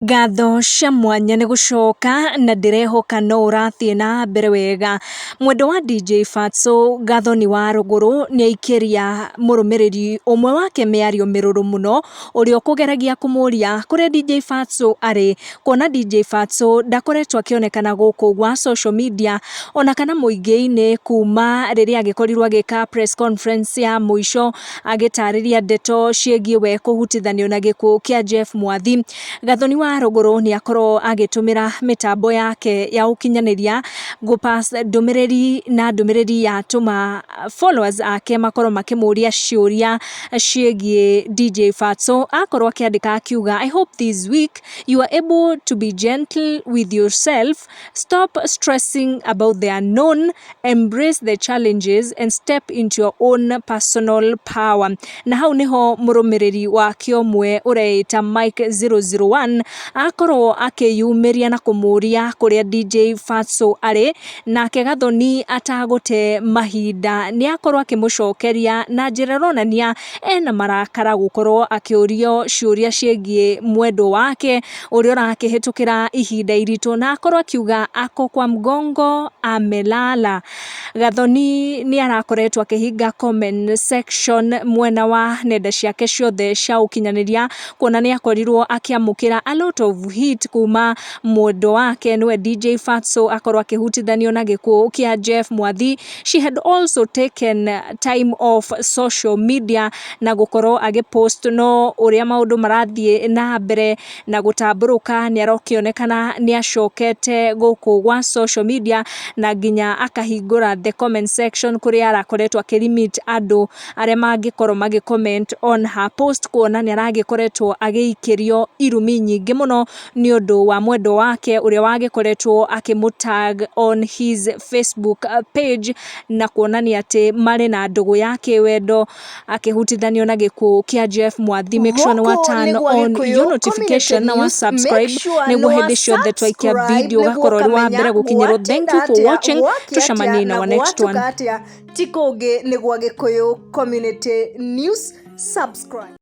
Ngatho cia mwanya nĩ gũcoka na ndĩrehoka no ũrathiĩ na mbere wega. Mwendwa wa DJ Fatxo Gathoni wa Rũgũrũ nĩ aikĩria mũrũmĩrĩri ũmwe wake mĩario mĩrũrũ mũno ũrĩa ũkũgeragia kũmũria kũrĩa DJ Fatxo arĩ, kuona DJ Fatxo ndakoretwo akĩonekana gũkũ gwa social media ona kana mũingĩ-inĩ kuma rĩrĩa agĩkorirwo agĩka press conference ya mũico agĩtarĩria ndeto ciĩgiĩ we kũhutithanio na gĩkuũ kĩa Jeff Mwathi. Gathoni wa Rũgũrũ nĩ akorwo agĩtũmĩra mĩtambo yake ya ũkinyanĩria gũ pass ndũmĩrĩri na ndũmĩrĩri yatũma followers ake makorwo makĩmũria ciũria ciĩgiĩ DJ Fatxo. Akorwo akĩandĩka akiuga, "I hope this week you are able to be gentle with yourself. Stop stressing about the unknown, embrace the challenges and step into your own personal power." Na hau niho mũrũmĩrĩri wake ũmwe ũreĩta Mike 001 akorwo akĩyumĩria na kũmũria kũrĩa DJ Fatxo arĩ. Nake Gathoni atagũte mahinda nĩ akorwo akĩmũcokeria na njĩra ĩronania ena marakara gũkorwo akĩũrio ciũria ciĩgiĩ mwendwa wake ũrĩa ũrakĩhĩtũkĩra ihinda iritũ, na akorwo akiuga ako kwa mgongo amelala. Gathoni nĩ arakoretwo akĩhinga comment section mwena wa nenda ciake ciothe cia ũkinyanĩria, kuona nĩ akorirwo akĩamũkĩra a lot of hate kuma mwendwa wake, nĩwe DJ Fatxo, akorwo akĩhutithanio na gĩkuũ kĩa Jeff Mwathi. She had also taken time off social media na gũkorwo agĩpost, no ũrĩa maũndũ marathiĩ na mbere na gũtambũrũka nĩ arokĩonekana nĩ acokete gũkũ gwa social media na nginya akahingũra the comment section kũrĩa arakoretwo akĩlimit andũ arĩa mangĩkorwo magĩ comment on her post, kuona nĩ aragĩkoretwo agĩikĩrio irumi nyingĩ mũno nĩ ũndũ wa mwendwa wake ũrĩa wagĩkoretwo akĩmũ on his Facebook page na kuonania atĩ marĩ na ndũgũ ya kĩwendo akĩhutithanio na gĩkuũ kĩa Jeff Mwathi. Make sure nĩ wa turn on your notification na wa subscribe nĩguo hĩndĩ ciothe twaikia video ũgakorwo ũrĩ wa mbere gũkinyĩrwo. Thank you for watching, tucemanie na our next one. Ti kũngĩ nĩ gwa Gĩkũyũ Community News. Subscribe.